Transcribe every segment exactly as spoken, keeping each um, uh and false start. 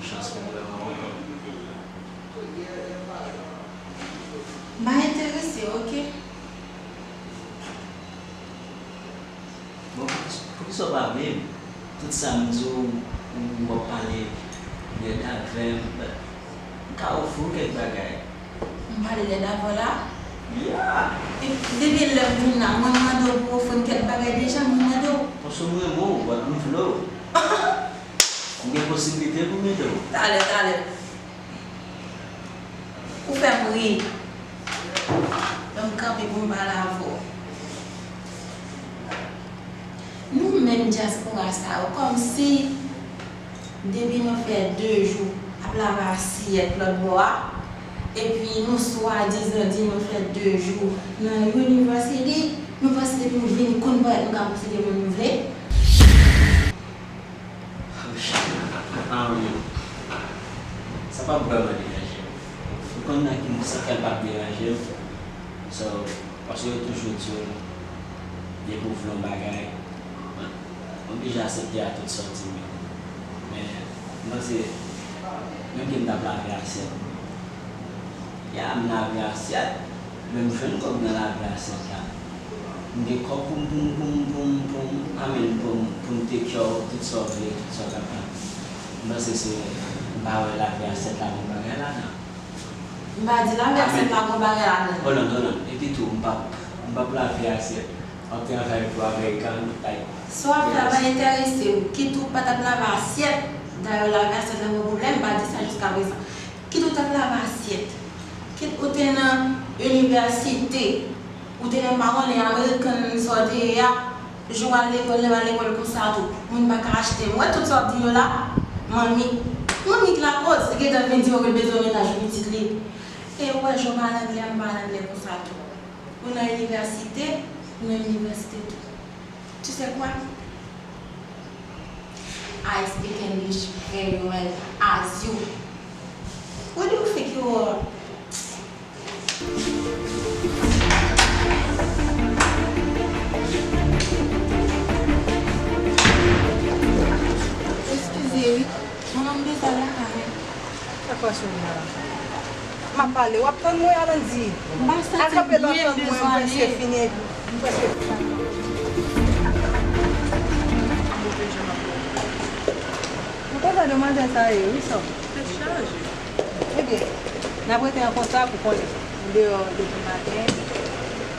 chans pou m wè manman m. M pa enterese, oke? Bon, poukisa, poukisa w pa vle m? Tout sa m di w, ou, ou ap pale lèd avè m. M ka ofri w kèk bagay. M pale lèd avè w la? Ya! E depi lè m vin la, mwen mande w pou w ofri m kèk bagay deja, mwen mande w. Paske m renmen w, w ap m vle w. M gen posiblite pou m ede w. Talè, talè. Ou fè m ri. Ban m kanpe pou m pale avè w. Nou menm dyaspora sa yo, kòmsi depi nou fè de jou ap lave asyèt lòt bò a, epi nou swadizan di nou fè de jou nan university, nou panse depi nou vini konn parèt nou ka posede moun nou vle? Sa p ap vrèman deranje m. Ou konn nan ki sens sa p ap deranje m? So, paske yo toujou di w, depi w vle yon bagay, m oblije aksepte a tout sa w di m yo. Men, m panse, menm ke m t ap lave asyèt, ya, m lave asyèt, men m jwenn kòb nan lave asyèt la. M gen kòb pou m, pou m, pou m, pou m, pou m, I mean, pou m, pou m take care of tout sa w vle, tout sa w kapab. M panse se, m pa wè lave asyèt la gon bagay ladan. M pa di lave asyèt la gon bagay ladan. Hold on, hold on. Epi tou, m p ap, m p ap lave asyèt. M ap travay pou American, like. Si w ap travay enterese w, kit ou pa t ap lave asyèt, dayè lave asyèt la pa pwoblèm, m pa di sa jiskaprezan. Kit ou t ap lave asyèt, kit ou te nan inivèsite, ou te nan pawòl e American sa w te ye a, jou w al lekòl, lè w al lekòl konsa tou, moun pa ka achte. M wè tout sa w ap di yo la, manmi, manmi k lakoz, li gentan vin di w ke l bezwen mennaj pou pitit li. E ou wè jan w pale anglè, m pale anglè konsa tou. Ou nan inivèsite, ou nan inivèsite tou. Tu sais quoi? I speak English very well, as you. What do you think you are? Eskize, wi. Manman m bezwen la, kanmenm. Sa k pase w la? M ap pale, w ap tann mwen, Alandy. M pa santi l byen, m bezwen ale. Al kanpe lòt tann mwen, m prèske fini, m prèske fini. Move jan m ap wè. Ou konn sa demwazèl sa ye, wi, sè m. Tèt chaje. Ebyen, n ap rete an kontak, ou konnen. M deyò depi maten.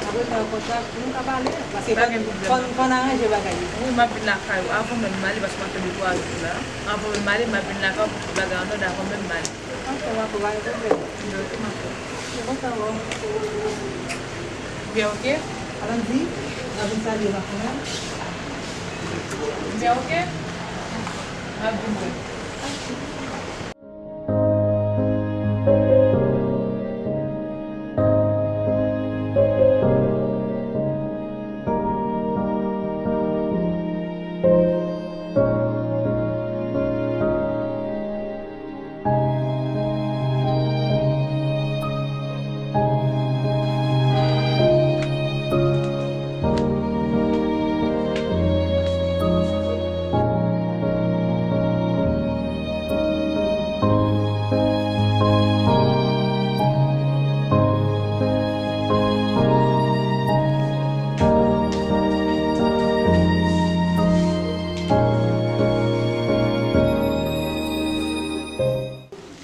N ap rete an kontak pou nou ka pale. Paske fò n, fò n aranje bagay yo. Wi, m ap vin lakay ou avan menm m ale, paske m ap fè de twa jou la. Avan menm m ale, m ap vin lakay ou pou tout bagay an òd avan menm m ale. Ok, m ap pale, pa gen pwoblèm. Ebyen, ok, m ap fè. Ou konn sa w wè. Byen, ok. Alandy, w ap vin salye m ak mwen? Byen, ok. M ap vin wè.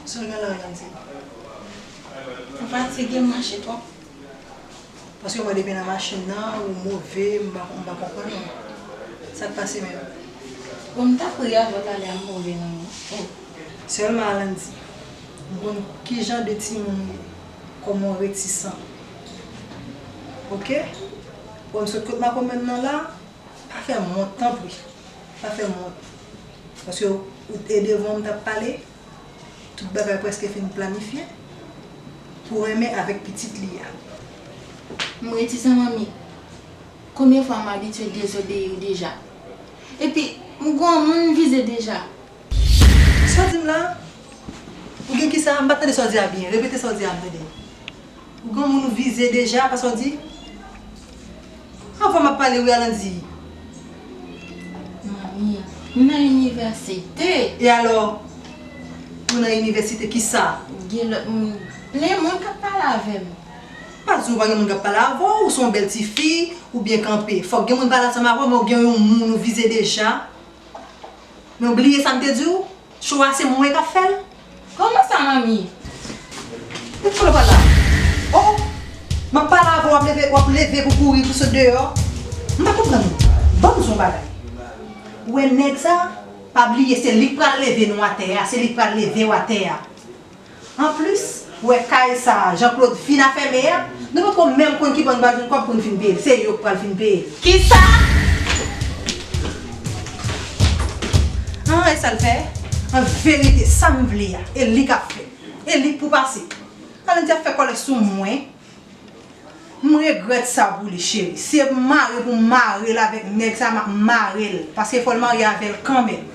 Sa w gen la, Alandy? M fatige, m mache twòp. Paske mwen depi nan machin nan, ou move, m pa, m pa konprann ou. Sa k pase menm? Bon, m t ap ri avè w talè a, m move non. Oh. Sèlman, Alandy, m konn ki jan de timoun ou ye, kòman w retisan. Oke? Bon, m sot kot makomèm nan la, pa fè m wont, tanpri. Pa fè m wont. Paske ou te devan m t ap pale, tout bagay prèske fin planifye pou renmen avèk pitit li a. M retisan, manmi. Konbyen fwa m abitye dezobeyi w deja? Epi, m granmoun, m vize deja. Sa w di m la? Ou gen kisa? M pa tande sa w di a byen. Repete sa w di a, m tande. Ou granmoun, ou vize deja, pa sa w di? Anvan m ap pale wi, Alandy. Manmi, m nan inivèsite. E alò? Nan inivèsite, kisa? Gen lòt moun, plen moun k ap pale avè m. Pa di w pa gen moun k ap pale avè w, ou se yon bèl tifi, ou byen kanpe. Fòk gen moun pale ansanm avè w, men w gen yon moun ou vize deja. Men w bliye sa m te di w? Cho a se mwen k ap fè l. Kòman sa, manmi? Ou konnen w pral la? Oh! M ap pale avè w, w ap leve, w ap leve pou kouri, pou sot deyò. M pa konprann ou. Ban m di w yon bagay. Ou wè nèg sa, pa bliye se li k pral leve nou atè a, se li k pral leve w atè a. Anplis, ou wè kay sa a, Jean Claude fin afèmen an, nou poko menm konn ki bò n pral jwenn kòb pou n fin peye l. Se yo k pral fin peye l. Kisa? An, e sa l fè? An verite, sa m vle a, e li k ap fè. E li k pou pase. Kalendye ap fè kòlè sou mwen. M regrèt sa pou li, cheri. Si e mare pou m mare l avèk nèg sa, m ap mare l. Paske fò l marye avè l kanmenm.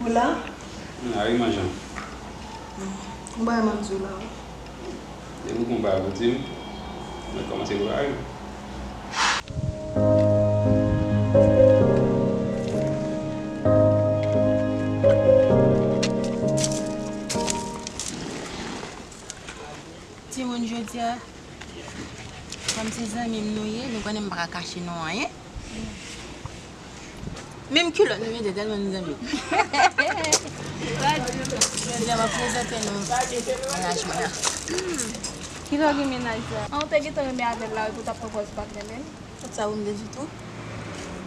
Ou la? A wi, manjan. Yon bagay m ap di w la wi. Depi w gon bagay pou di m, mwen kòmanse prepare m. Timoun, jodi a, kòm se zanmi m nou ye, nou konnen m pa ka kache nou anyen. Menm kilòt nou mete tèlman nou zanmi. Jodi a, m ap prezante nou mennaj mwen an. Kilè w gen mennaj la? An, ou te gentan renmen avè l la wi pou w t ap pran pòz patnè menm. Tout sa ou m te di tou.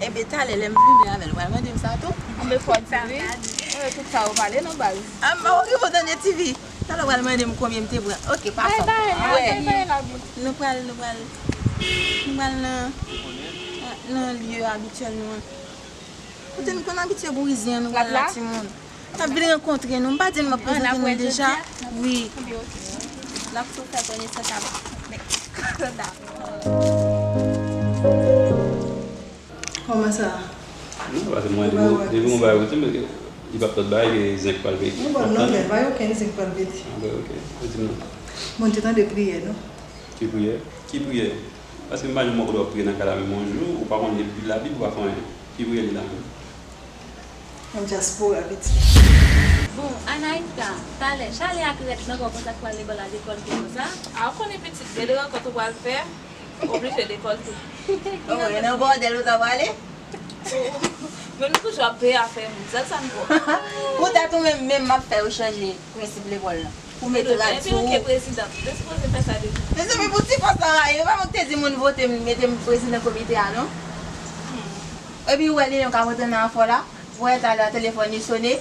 Enben, talè, lè m vini avè l, ou pral mande m sa tou? Anben, fò w di wi. Anben, tout sa ou pale non, baz. A, m pa okipe w tande, Tifi. Talè, ou pral mande m konbyen m te pran. Oke, pa fè m. Bay, bay, bay, bay la, bouch. Nou pral, nou pral, nou pral nan, nan lye abityèl nou an. Kote n konn abitye pou rize an, nou pral la, timoun. N ap vin rankontre nou. M pa di n m ap prezante nou deja. Wi. N ap tou fè konesans avèk. Kòman sa? Non, paske mwen, depi yon bagay ou di m, li p ap lòt bagay ke zen k pral pete. Non, non, men pa gen okenn zen k pral pete. Anben, oke. Ou di m non. Bon, te tande priyè, non? Ki priyè? Ki priyè? Paske m pa janm wè kote w ap priye nan kay la menm yon jou, ou pa konn li Labib, ou pa fè anyen. Ki priyè li la menm? Nan dyaspora, pitit. Bon, Anaïka, talè, chalè ak rèd nan kò konsa k pral lekòl la, lekòl ki konsa. A, ou konnen pitit, gen de rankont ou pral fè, oblije lekòl tou. Bon, e nan bòdèl ou ta prale? Men nou toujou ap peye afè moun, sèl sa n bon. Poutèt ou menm, menm m ap fè yo chanje prensip lekòl la. Pou mete rad sou ou. Epi ou ke prezidan, ou te sipoze fè sa deja. Mezanmi, pou ti fòs la rayi, e pa mwen ki te di moun vote m, mete m prezidan komite a, non? Epi ou wè Leyon k ap rantre nan afè w la, ou wè talè a telefòn li sone.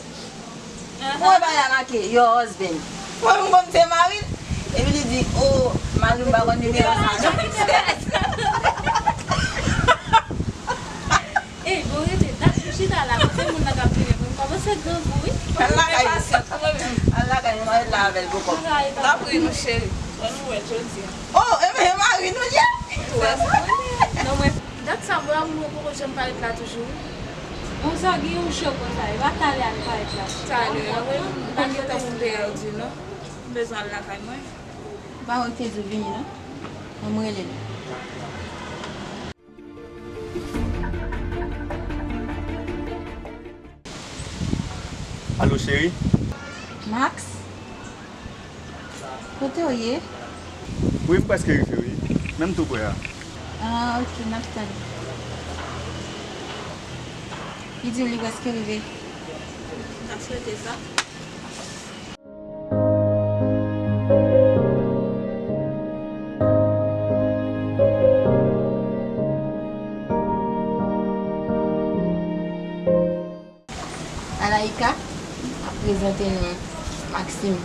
Ou wè bagay la make, your husband. Ou wè m konn se mari l. Epi li di, o, mari m pa konn nimewo sa, non? Ey, bon, rete, dat ou chita la, kote moun nan k ap vini, m kòmanse grangou, wi. Al lakay nou. Al lakay nou, mwen ret la avè l bòkò. N ap ri nou, cheri. Bon, nou wè jodi a. Oh, e mari nou ye? Ou wè sa? Non, mwen, dat sa, mwen, mwen poko janm parèt la toujou, wi. Bon, sa gen yon cho konsa, e pa talè a nou parèt la. Talè a, wi. M pa gen tan pou m peye ou di non. M bezwen al lakay mwen. Ou pa wè w te di w vini, non? Ban m rele l. Alo, cheri. Max? Kote w ye? Wi, m prèske rive, wi. Men m tou prè a. Ah, ok, n ap tann. Li di w li prèske rive. N ap swete sa. Alaïka ap prezante nou Maxime,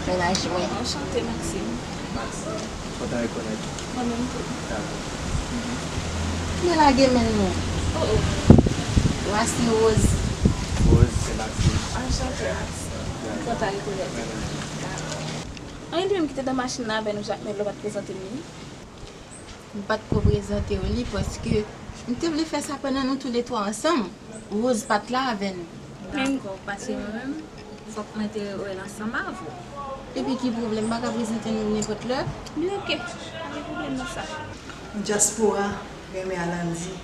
mennaj mwen. Anchante, Maxime. Maxime, kontan rekonèt ou. Mwen menm tou. Dakò. Nou lage men nou. Oh, oh. Voici Rose. Rose, c'est Maxime. Anchante, Maxime. Kontan rekonèt ou. Mwen menm tou. Anyen li menm ki te nan machin nan avè nou, Jacmel, ou pa t prezante m li? M pa t ko prezante w li paske M te vle fè sa pandan nou toulètwa ansanm. Rose pa t la avè nou. Dakò, paske mwen menm, fòk mwen te wè l ansanm avè w. Epi ki pwoblèm, m pa ka prezante nou nenpòt lè? Bloke, pa gen pwoblèm nan sa. Dyaspora renmen Alandy.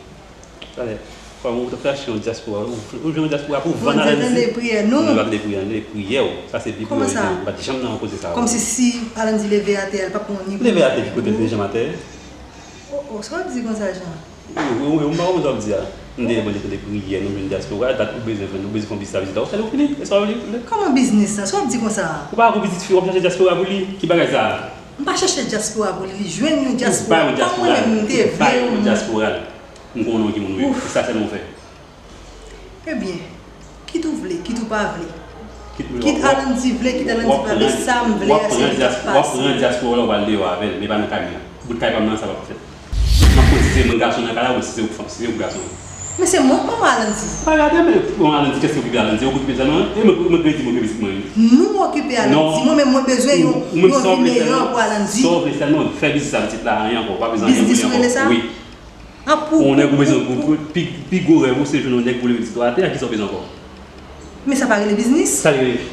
Talè, kòm ou t ap chache yon dyaspora, ou jwenn yon dyaspora pou vann Alandy. Bondye tande priyè nou. Bondye pa tande priyè nou, li tande priyè w. Sa se pi pwiyò li tande. Ou pa t janm nan yon kote sa. Kòmsi si Alandy leve atè a, li p ap gen yon ni pou. Leve atè ki kote l te janm atè? Oh oh, sa w ap di konsa Jean? Ou ou ou m pa konprann sa w ap di a. M dèyè Bondye tande priyè, nou jwenn dyaspora, dat ou bezwen jwenn, ou bezwen fè yon biznis la vizit la, ou fè l ou fini, e sa w vle. Kòman biznis la? Sa w ap di konsa? Ou pa wè yon pitit fi w ap chache dyaspora pou li, ki bagay sa? M pa chache dyaspora pou li, li jwenn yon dyaspora kòm mwen menm m te vle yon moun. M konnen w ki moun ou ye, e sa sèlman w fè. Ebyen, kit ou vle, kit ou pa vle. Kit Alandy vle, kit Alandy pa vle, sa m vle a se li k ap pase. W ap pran dyaspora w la, w pral deyò avè l, men pa nan kay mwen. Bout kay pa m nan, sa p ap fèt. M ap konn si se mwen gason nan kay la, ou si se ou fanm, si se ou gason an. Men se mwen k manman Alandy. Pa gade men, bon, Alandy, kiyès ki okipe Alandy? Ou k okipe sèlman? E mwen, mwen k redi mwen okipe pitit mwen wi. Nou okipe Alandy, mwen menm mwen bezwen yon yon vi meyè pou Alandy. Sa w vle sèlman, fè biznis sa pitit la, anyen ankò, ou pa bezwen anyen pou li ankò. Wi. Pou yon nèg ou bezwen, pou, pou, pi, pi gwo rèv ou se jwenn yon nèg pou leve pitit ou atè a, kisa w bezwen ankò? Men sa pa rele biznis. Sa l rele?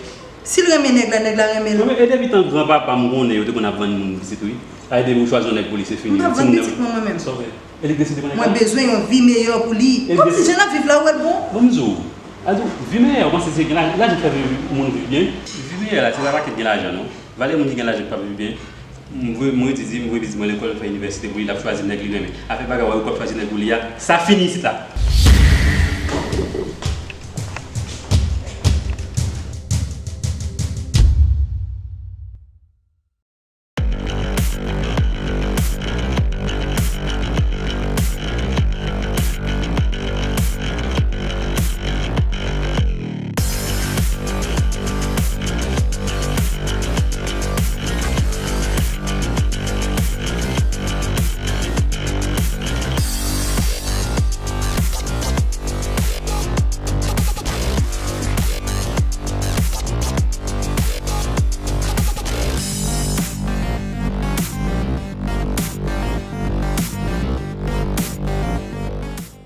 Si l renmen nèg la, nèg la renmen l. Mwen menm, e depi tan granpapa m konnen yo te konn ap vann moun pitit wi. A e depi ou chwazi yon nèg pou li, se fini. M p ap vann pitit mwen, mwen menm. Sa w fè? E li k deside vann nèg la? Mwen bezwen yon vi meyè pou li. Kòmsi jan n ap viv la, ou wè l bon? Ban m di w, a di w, vi meyè, ou panse se gen lajan k fè vi moun viv byen? Vi meyè la, se pa pakèt gen lajan non. Valè moun ki gen lajan ki p ap viv byen. M voye, m redi di, m voye pitit mwen lekòl, fè inivèsite pou li, l ap chwazi nèg li renmen. Afè bagay w ap chwazi nèg pou li a, sa fini isit la.